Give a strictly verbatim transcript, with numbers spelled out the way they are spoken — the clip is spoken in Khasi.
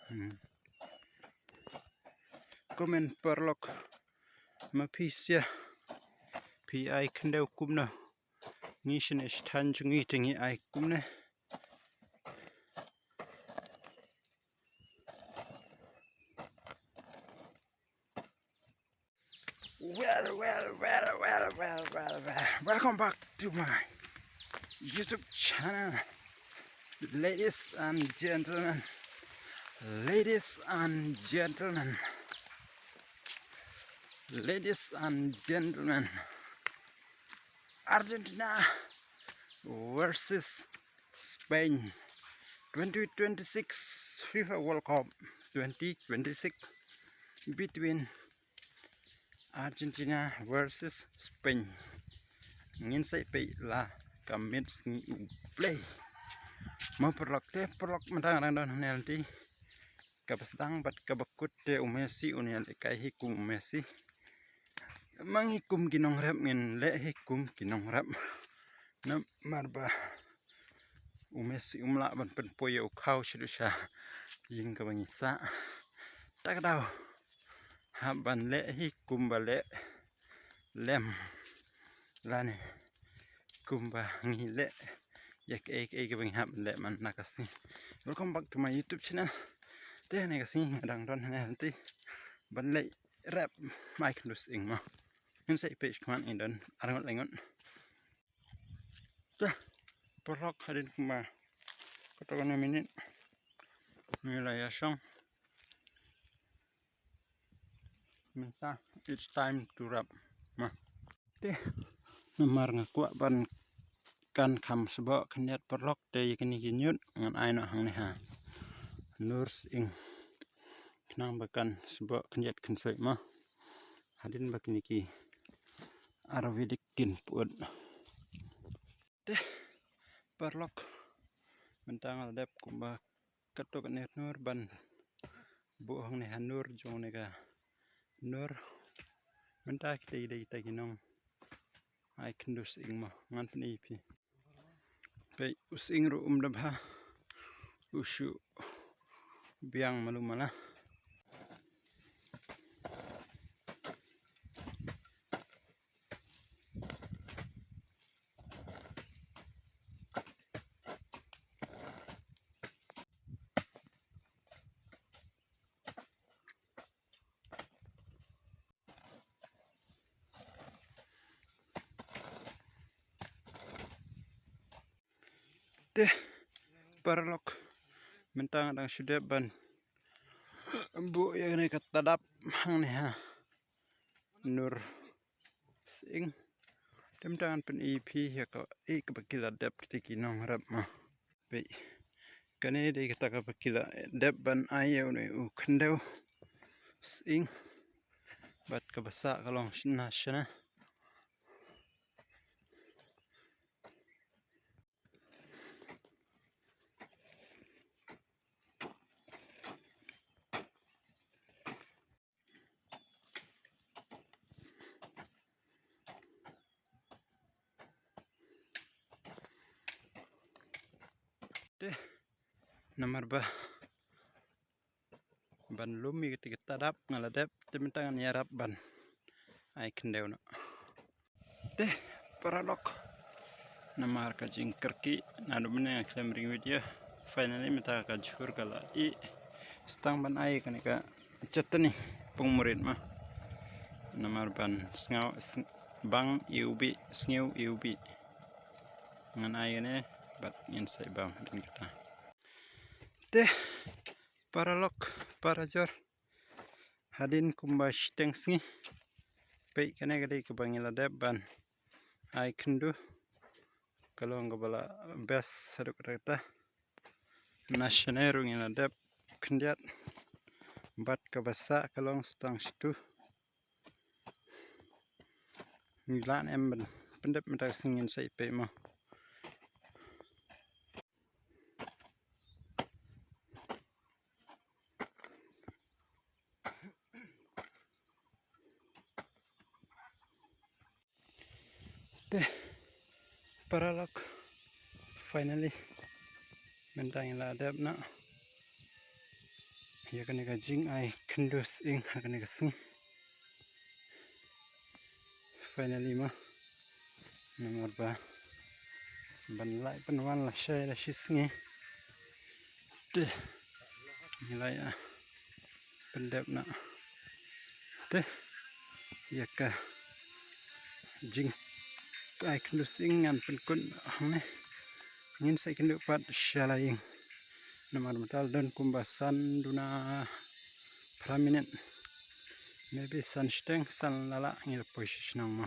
Hmm. Comment paralok, ma phi sha phi ai khyndew kumno? Ngi shane shthan jong ngi te ngi ai kumne. Well, well, well, well, well, well, well. Welcome back to my YouTube channel. Ladies and gentlemen. Ladies and gentlemen. Ladies and gentlemen. Argentina versus Spain, twenty twenty-six FIFA World Cup twenty twenty-six between Argentina versus Spain. Ngin sa peit la ka match ngi u play. Mo paralok, te paralok mynta nga dang don hangne lynti. Kaba sdang bad kaba kut te u Messi un ïalehkai hi kum u Messi. Ma ngi kum ki nongrep ngin leh hi kum ki nongrep. Namar ba u Messi um lah ban pynpoi ïa u khaw shaduh sha ïing kaba ngi sah. Ta ka daw hap ban leh hi kumba leh lem lane kumba ngi leh ïa kaei kaei kaba ngi hap leh mynta ka sngi. Welcome back to my YouTube channel. Te hangne ka sngi nga dang don hangne lynti ban leit rep mai khyndu sying mo. Ngin sa ïa peit shakhmat, ngi don arngut laingut. Te paralok, hadien kumba katto katne minit ngi la ïashong. Mynta it's time to wrap. Ma. Te namar nga kwah ban kan kham sboh khyndiat paralok, te ïa kine ki ñiut ngan ai noh hangne ha nur sying. Khnang ba kan sboh khyndiat khynsoit mo. Hadien ba kine ki Ayurvedic kin put. Te paralok, mynta nga la dep kumba katto katne nur ban buh hangne ha nur jong kane ka nur. Mynta kita ki dei kita ki nong ai khyndu sying mo, ngan pyni ïa phi. Peit u sying ruh um da bha, u shu biang malu mala. Te paralok, mynta nga dang shu dep ban buh ïa kane ka tadap hangne ha nur sying. Te mynta ngan pyni ïa phi ïa kaei kaba ki la dep kita ki nongrep mo. Peit, kane dei kata kaba ki la dep ban ai ïa une u khyndew sying. Bad kaba sah ka long shna shna. Te namar ba ban lum ïa kata ka tadap nga la dep, te mynta ngan ïarap ban ai khyndew noh. Te paralok, namar ka jingkyrkieh naduh mynne nga khlem ring video. Finally mynta ka jhur ka la ih. Sdang ban ai kane ka chutney pung murit mo. Namar ban sngew, sng-, bang ïa u bih, sngew ïa u bih. Ngan ai kane bad ngin sa ïa bam hadien kata. Te paralok, parajor, hadien kumba shiteng sngi. Peit, kane ka dei kaba ngi la dep ban ai khyndu. Ka long kaba la best haduh katta katta. Na shane ruh ngi la dep khyndiat. Bad kaba sah ka long stang shitu. Ngi lah ne em ban pyndep mynta ka sngi, ngin sa ïa peit mo. Te paralok, finally mynta ngi la dep noh. Ïa kane ka jingai khyndiat sying ha kane ka sngi. Finally ma. Namar ba ban lai pynwan la shai la shi sngi. Te ngi lai a pyndep na. Te ïa ka jingai khyndiat sying ngan pynkut hangne. Ngin sa ïakynduh pat sha la ïing. Namar mynta la don kumba san duna phra minit. Maybe san shiteng san lala ngi la poi sha shnong ma.